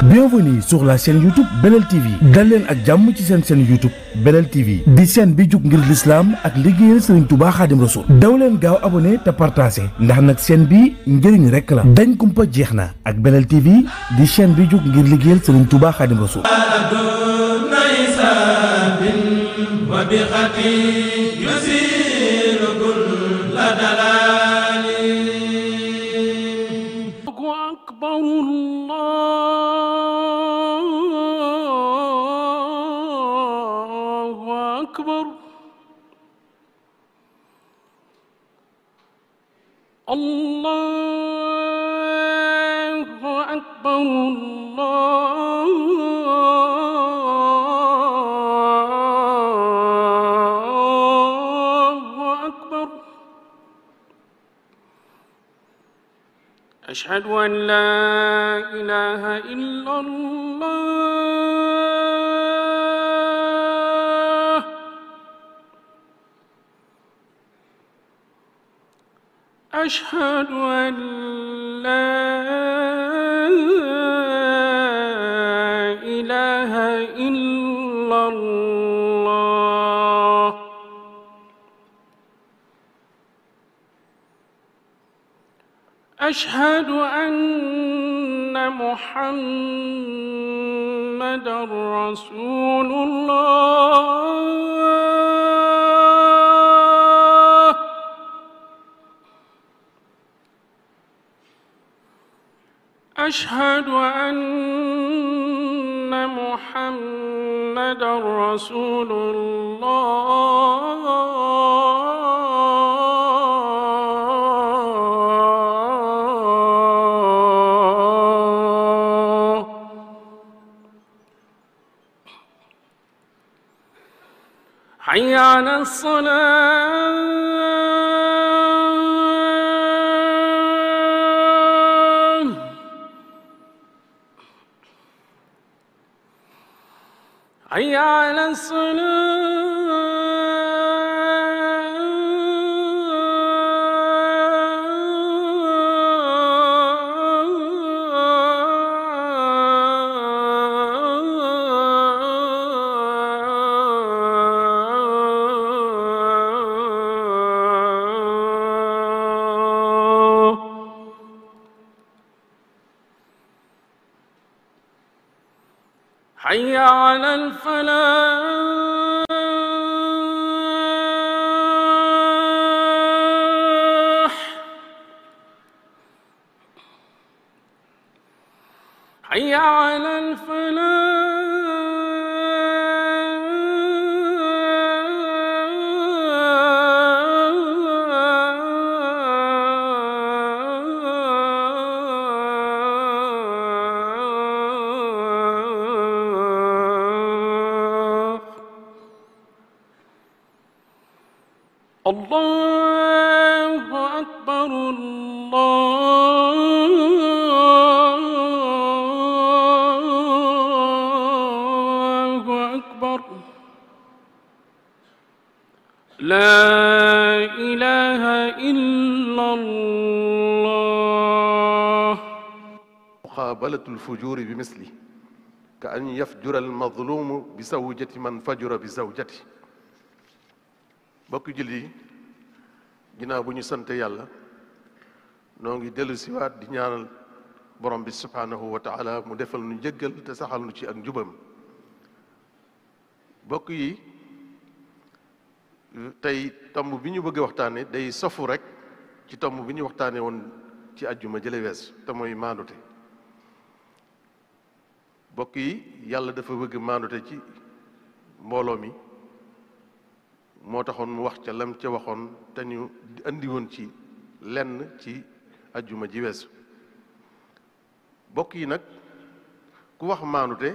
Bienvenue sur la chaîne YouTube Belel TV dal leen ak jàmm ci seen chaîne YouTube Belel TV di chaîne bi jug ngir l'islam ak liggéeyal Serigne Touba Khadim Rassoul daw leen gaaw abonné te partagé ndax nag chaîne bi njëriñ rek la dañ kumpa jeex na ak Belel TV di chaîne bi jug ngir liggéeyal Serigne Touba Khadim Rassoul Allahu akbar, Allahu akbar. Ashhadu an la ilaha illallah. أشهد أن لا إله إلا الله أشهد أن محمدًا رسول الله أشهد أن محمدًا رسول الله حي على الصلاة حي على حي على الفلاح حي على الله أكبر الله أكبر لا إله إلا الله مقابلة الفجور بمثله كأن يفجر المظلوم بزوجة من فجر بزوجته bokk julli yi ginnaaw bu ñu sante yàlla noo ngi dellu siwaat di ñaanal borom bi subhaanahu wa taala mu defal nu jéggal te saxal nu ci ak njubam bokk yi tey tomb bi ñu bëgg a waxtaane day sofu rek ci tomb bi ñu waxtaane woon ci àjjuma jële wees te mooy maandute bokk yi yàlla dafa bëgg maandute ci mbooloo mi moo taxoon mu wax ca lam ca waxoon te ñu andi woon ci lenn ci ajjuma ji weesu bokk yi nag ku wax maanute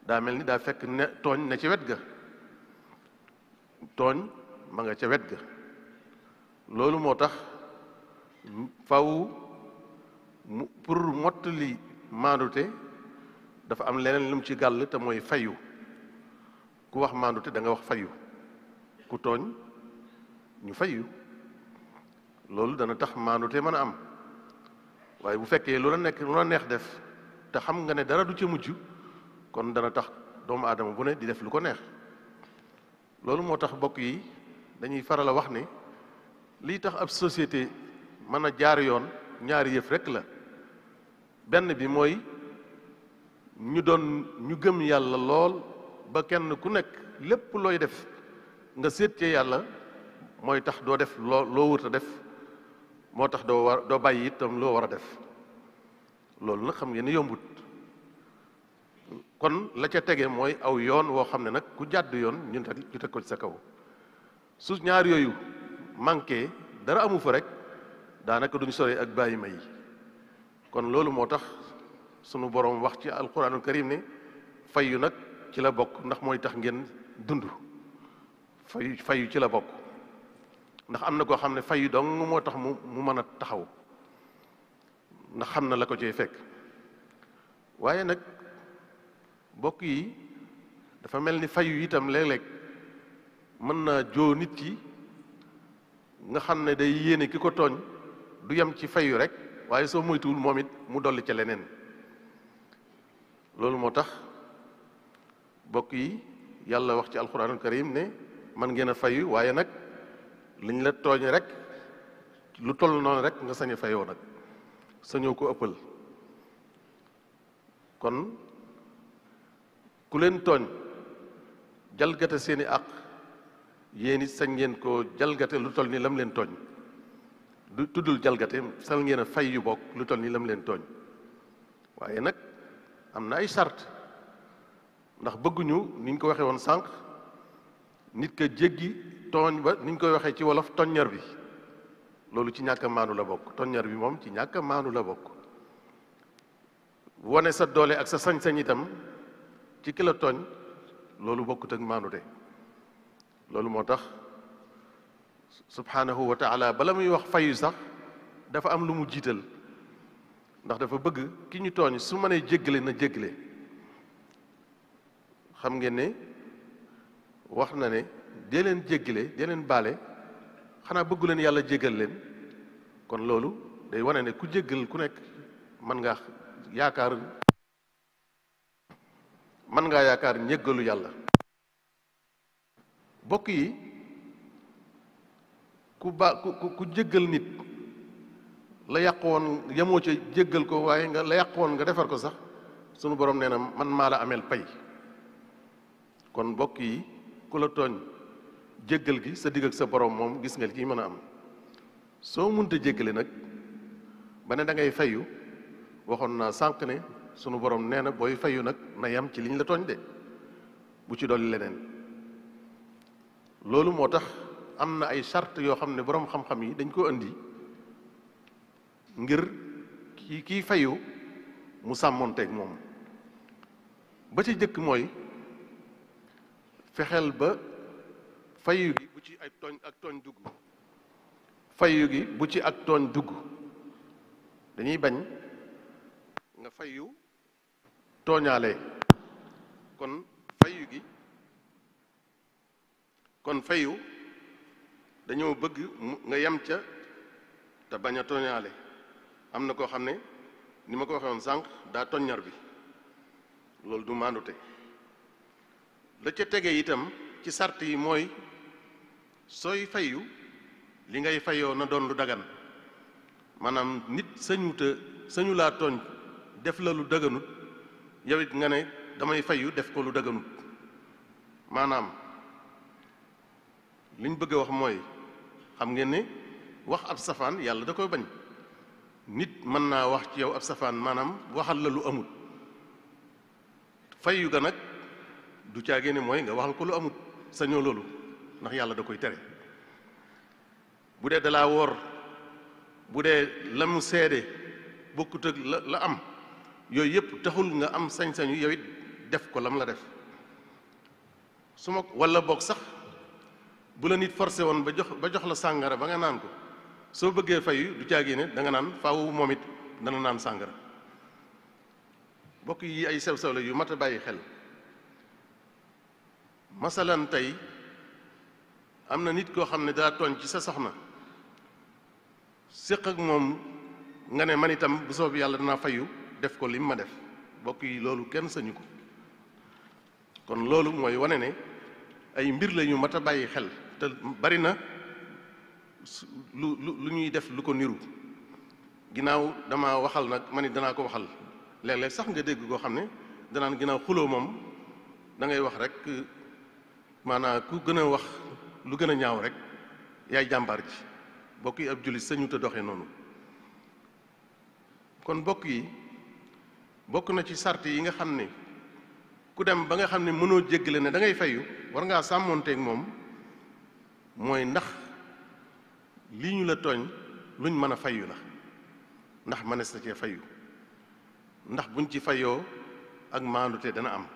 daa mel ni daa fekk ne tooñ ne ca wet ga tooñ ma nga ca wet ga loolu moo tax faw pour mottali maandute dafa am leneen lu mu ci gàll te mooy fayu ku wax maandute da nga wax fayu ku tooñ ñu fayu loolu dana tax maandute mën a am waaye bu fekkee lu la neex def te xam nga ne dara du ca mujj kon dana tax doomu aadama bu ne di def lu ko neex. loolu moo tax bokk yi dañuy faral a wax ne lii tax ab société mën a jaar yoon ñaari yëf rek la. benn bi mooy ñu gëm yàlla lool ba kenn ku nekk lépp looy def nga seet ci yàlla mooy tax doo def loo wut a def, moo tax doo bàyyi itam loo war a def. loolu nag xam ngeen ni yombut. kon la ca tege mooy aw yoon woo xam ne nag ku jàdd yoon ñu teg ko ci sa kaw. su ñaar yooyu manqué dara amu fa rek daanaka duñ sore ak bàyyi may. kon loolu moo tax sunu boroom wax ci alquranul karim ne fayu nag ci la bokk ndax mooy tax ngeen dund. fayu ci la bokk ndax am na koo xam ne fayu dong moo tax mu mën a taxaw ndax xam na la ko cay fekk. waaye nag bokk yi dafa mel ni fayu itam léeg-léeg mën naa joo nit ki nga xam ne day yéene ki ko tooñ du yem ci fayu rek waaye soo moytuwul moom it mu dolli ca leneen. loolu moo tax bokk yi yàlla wax ci alquranul karim ne man ngeen a fayu waaye nag liñ la tooñ rek lu toll noonu rek nga sañ a fayoo nag sañoo ko ëppal. kon ku leen tooñ jalgate seeni àq yéen it sañ ngeen koo jalgate lu toll ni lam leen tooñ. du tuddul jalgate sal ngeen a fay yu bokk lu toll ni lam leen tooñ. waaye nag am na ay sart ndax bëgguñu ni ñu ko waxee woon sànq nit ka jéggi tooñ ba ni ñu koy waxee ci wolof toññar bi. loolu ci ñàkk a maanu la bokk. toññar bi moom ci ñàkk a maanu la bokk. wone sa doole ak sa sañ-sañ itam ci ki la tooñ loolu bokkut ak maanu de. loolu moo tax subhanahu wa taala bala muy wax fayu sax dafa am lu mu jiital ndax dafa bëgg ki ñu tooñ su mënee jéggale na jéggale. xam ngeen ne wax na ne dee leen jéggale dee leen baale xanaa bëggu leen yàlla jéggal leen. kon loolu day wane ne ku jéggal ku nekk mën ngaa yaakaar njéggalu yàlla. bokk yi ku jéggal nit la yàq woon yemoo ca jéggal ko waaye la yàq woon nga defar ko sax sunu borom nee na man maa la ameel pay. kon bokk yi ku la tooñ jéggal gi sa digg ak sa borom moom gis nga li ciy mën a am. soo munta jéggale nag ba ne da ngay fayu waxoon naa sànq ne sunu borom nee na booy fayu nag na yam ci liñ la tooñ de bu ci dolli leneen. loolu moo tax am na ay charte yoo xam ne boroom xam-xam yi dañ ko indi ngir kii fayu mu sàmmoonteeg moom. ba ci jëkk mooy fexeel ba fayu gi bu ci ak tooñ dugg. fayu gi bu ci ak tooñ dugg. dañuy bañ nga fayu tooñaale. kon fayu dañoo bëgg nga yem ca te bañ a tooñaale. am na koo xam ne ni ma ko waxee woon sànq daa toññar bi loolu du maandute. la ca tege itam ci sart yi mooy sooy fayu li ngay fayoo na doon lu dagan. maanaam nit sañu laa tooñ def la lu daganut yow it nga ne damay fayu def ko lu daganut. maanaam liñ bëgg a wax mooy xam ngeen ne wax ab safaan yàlla da koy bañ. nit mën naa wax ci yow ab safaan maanaam waxal la lu amut. fayu ga nag du caagee ne mooy nga waxal ko lu amut sañoo loolu ndax yàlla da koy tere. bu dee dalaa woor bu dee la mu seede bokkut ak la am yooyu yëpp taxul nga am sañ-sañu yow it def ko lam la def. su ma walla boog sax bu la nit forcé woon ba jox la sàngara ba nga naan ko soo bëggee fayu du caagi ne da nga naan faaw moom it dana naan sàngara. bokk yi ay sew-sew la yu mat a bàyyi xel. masalan tey am na nit koo xam ne daa tooñ ci sa soxna séq ak moom nga ne man itam bu soob yàlla danaa fayu def ko lim ma def. mbokk yi loolu kenn sañu ko. kon loolu mooy wane ne ay mbir la ñu mat a bàyyi xel te bari na lu ñuy def lu ko niru. ginnaaw dama waxal nag ma ni danaa ko waxal léeg-léeg sax nga dégg koo xam ne danaan ginnaaw xuloo moom da ngay wax rek maanaam ku gën a wax lu gën a ñaaw rek yaay jàmbaar ji. bokk yi ab jullit sañu te doxee noonu. kon bokk yi bokk na ci sart yi nga xam ne ku dem ba nga xam ne mënoo jéggale ne da ngay fayu war ngaa sàmmoonteeg moom mooy ndax lii ñu la tooñ luñ mën a fayu la, ndax mënees na cee fayu, ndax buñ ci fayoo ak maandute dana am.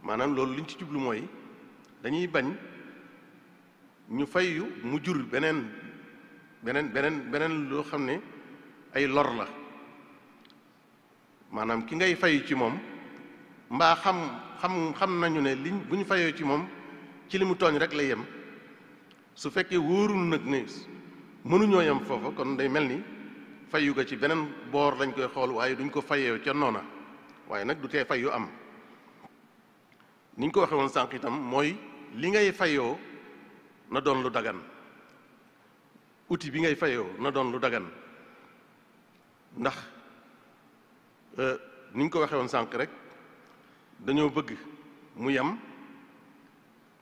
maanaam loolu liñ ci jublu mooy dañuy bañ ñu fayu mu jur beneen loo xam ne ay lor la. maanaam ki ngay fayu ci moom mbaa xam nañu ne liñ bu ñu fayoo ci moom ci li mu tooñ rek lay yem. su fekkee wóorul nag ne mënuñoo yem foofa kon day mel ni fayu ga ci beneen boor lañ koy xool waaye duñ ko fayoo ca noona. waaye nag du tee fayu am. niñ ko waxee woon sànq itam mooy li ngay fayoo na doon lu dagan, outil bi ngay fayoo na doon lu dagan. ndax niñ ko waxee woon sànq rek dañoo bëgg mu yem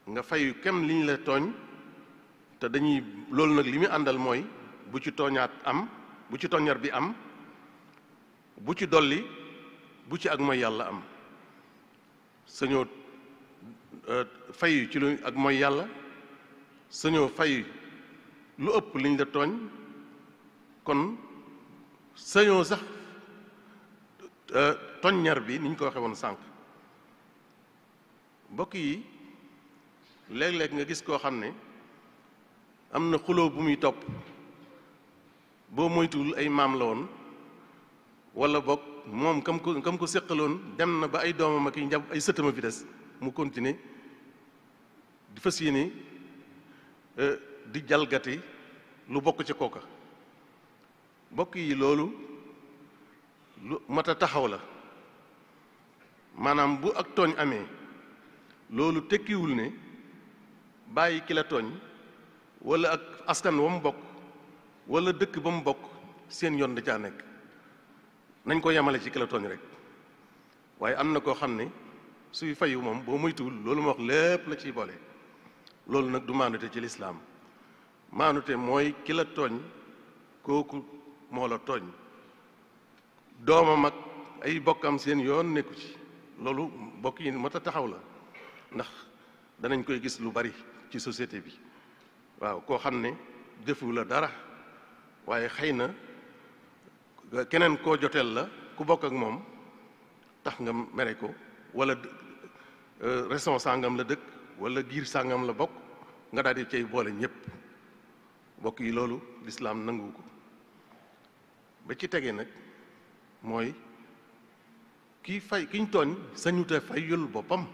nga fayu kem liñ la tooñ te dañuy loolu nag li muy àndal mooy bu ci tooñaat am, bu ci tooñar bi am, bu ci dolli, bu ci ak mooy yàlla am. sañoo fayu ci lu ak mooy yàlla, sañoo fayu lu ëpp liñ la tooñ, kon sañoo sax toññar bi niñ ko waxee woon sànq. mbokk yi léeg-léeg nga gis koo xam ne am na xuloo bu muy topp, boo moytuwul ay maam la woon wala boog moom kam ko séqaloon dem na ba ay doomam ak ay sëtama fi des mu continuer di fas yéene di jalgati lu bokk ci kooka. mbokk yi loolu lu mat a taxaw la. maanaam bu ak tooñ amee loolu tekkiwul ne bàyyi ki la tooñ wala ak askan wa mu bokk wala dëkk ba mu bokk seen yoon da caa nekk. nañ ko yemale ci ki la tooñ rek. waaye am na koo xam ne suy fayu moom boo moytuwul loolu ma wax lépp la ciy boole. loolu nag du maanute ci lislaam. maanute mooy ki la tooñ kooku moo la tooñ, doomam ak ay bokkam seen yoon nekku ci. loolu bokk yi mat a taxaw la, ndax danañ koy gis lu bari ci société bi. waaw koo xam ne defu la dara waaye xëy na keneen koo joteel la ku bokk ak moom tax nga mere ko, wala région sàngam la dëkk wala giir sàngam la bokk, nga daal di cay boole ñépp. bokk yi loolu lislaam nangu ko. ba ci tegee nag mooy kiñ tooñ sañute fayul boppam.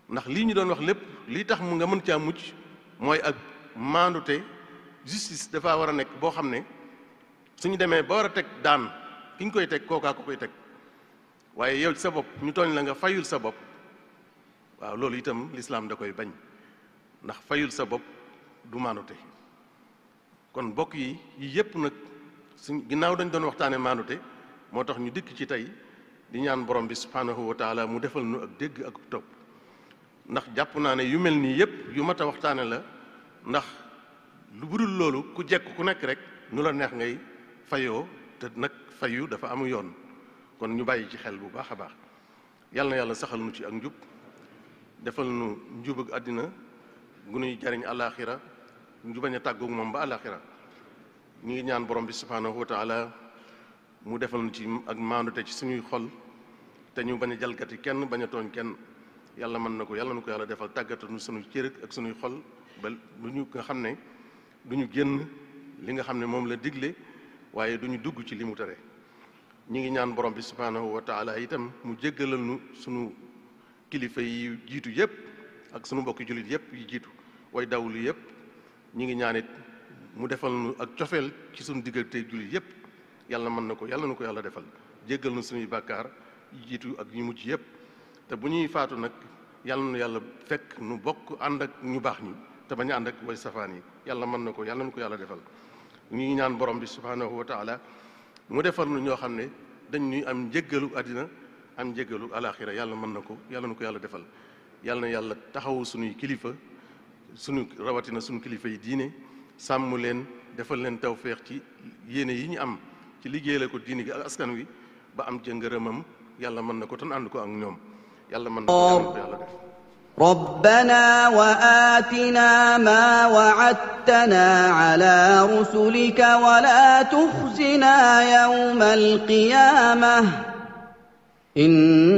ndax lii ñu doon wax lépp lii tax mu nga mën caa mucc mooy ak maandute. justice dafa war a nekk boo xam ne suñu demee ba war a teg daan ki ñu koy teg kookaa ko koy teg, waaye yow ci sa bopp ñu tooñ la nga fayul sa bopp. waaw loolu itam lislaam da koy bañ, ndax fayul sa bopp du maandute. kon bokk yi yépp nag suñ ginnaaw dañ doon waxtaane maandute moo tax ñu dikk ci tey di ñaan borom bi subhanahu wa taala mu defal nu ak dégg ak topp. ndax jàpp naa ne yu mel nii yépp yu mat a waxtaane la, ndax lu budul loolu ku jekk ku nekk rek nu la neex ngay fayoo, te nag fayu dafa amu yoon. kon ñu bàyyi ci xel bu baax a baax. yàlla na yàlla saxal nu ci ak njub, defal nu njub ak àddina gu nuy jariñ àllaaxira, ñu bañ a tàggoog moom ba àllaaxira. ñu ngi ñaan borom bi subhanahu wa taala mu defal nu ci ak maandute ci suñuy xol, te ñu bañ a jalgati kenn, bañ a tooñ kenn. yàlla mën na ko, yàlla nu ko yàlla defal tàggatanu suñuy cër ak suñuy xol ba lu ñu nga xam ne du ñu génn li nga xam ne moom la digle, waaye du ñu dugg ci li mu tere. ñi ngi ñaan borom bi subhanahu wa taala itam mu jéggalal nu sunu kilifa yi jiitu yépp ak sunu mbokki jullit yépp yi jiitu way dawlu yépp. ñi ngi ñaan it mu defal nu ak cofeel ci sunu diggante jullit yépp, yàlla mën na ko yàlla na ko yàlla defal jéggal na suñuy bàkkaar jiitu ak ñu mujj yépp te bu ñuy faatu nag yàlla na yàlla fekk nu bokk ànd ak ñu baax ñi te bañ a ànd ak way safaan yi yàlla mën na ko yàlla na ko yàlla defal ñu ngi ñaan borom bi subhanahu wa taala mu defal nu ñoo xam ne dañ ñuy am njéggalu àddina am njéggalu alaxira yàlla mën na ko yàlla na ko yàlla defal yàlla na yàlla taxawu suñuy kilifa suñu rawatina suñu kilifa yi diine sàmm leen defal leen tawféex ci yéene yi ñu am ci liggéeyale ko diine gi ak askan wi ba am ca ngërëmam yàlla mën na ko tan ànd ko ak ñoom yàlla mën na ko yàlla def ربنا وآتنا ما وعدتنا على رسلك ولا تخزنا يوم القيامة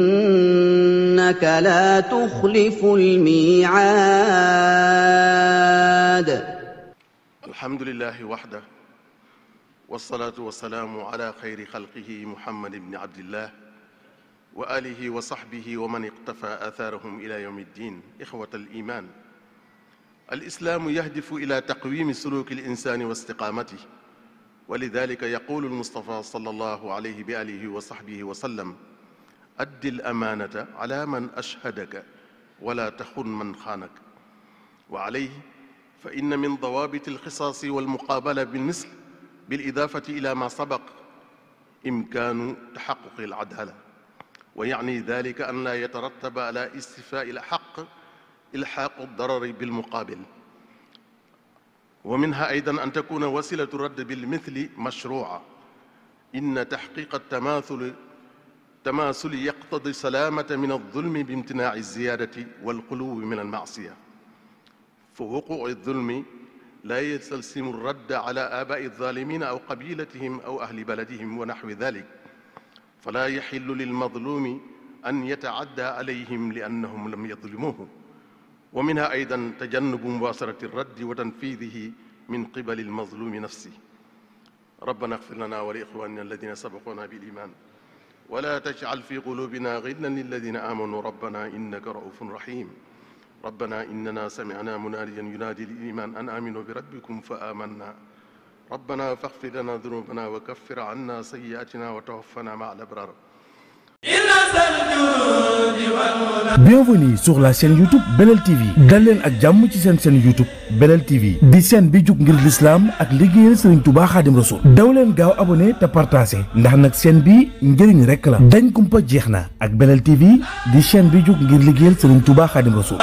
إنك لا تخلف الميعاد الحمد لله وحده والصلاة والسلام على خير خلقه محمد بن عبد الله وآله وصحبه ومن اقتفى آثارهم إلى يوم الدين إخوة الإيمان الإسلام يهدف إلى تقويم سلوك الإنسان واستقامته ولذلك يقول المصطفى صلى الله عليه بآله وصحبه وسلم أد الأمانة على من أشهدك ولا تخن من خانك وعليه فإن من ضوابط القصاص والمقابلة بالمثل بالإضافة إلى ما سبق إمكان تحقق العدالة ويعني ذلك أن لا يترتب على استيفاء الحق إلحاق الضرر بالمقابل ومنها أيضا أن تكون وسيلة الرد بالمثل مشروعة إن تحقيق التماثل يقتضي السلامة من الظلم بامتناع الزيادة والقلو من المعصية فوقوع الظلم لا يستلزم الرد على آباء الظالمين أو قبيلتهم أو أهل بلدهم ونحو ذلك فلا يحل للمظلوم أن يتعدى عليهم لأنهم لم يظلموه ومنها أيضا تجنب مباشرة الرد وتنفيذه من قبل المظلوم نفسه ربنا اغفر لنا ولإخواننا الذين سبقونا بالإيمان ولا تجعل في قلوبنا غلا للذين آمنوا ربنا إنك رؤوف رحيم ربنا إننا سمعنا مناديا ينادي للإيمان أن آمنوا بربكم فآمنا ربنا فاغفر لنا ذنوبنا وكفر عنا سيئاتنا وتوفنا مع الأبرار. Bienvenue sur la chaîne YouTube Belel TV dal leen ak jàmm ci seen chaîne YouTube Belel TV di chaîne bi jug ngir l'islam ak liggéeyal Serigne Touba Khadim Rassoul daw leen gaaw abonné te partagé ndax nag chaîne bi njëriñ rekk la dañ kumpa jeex na ak Belel TV di chaîne bi jug ngir liggéeyal Serigne Touba Khadim Rassoul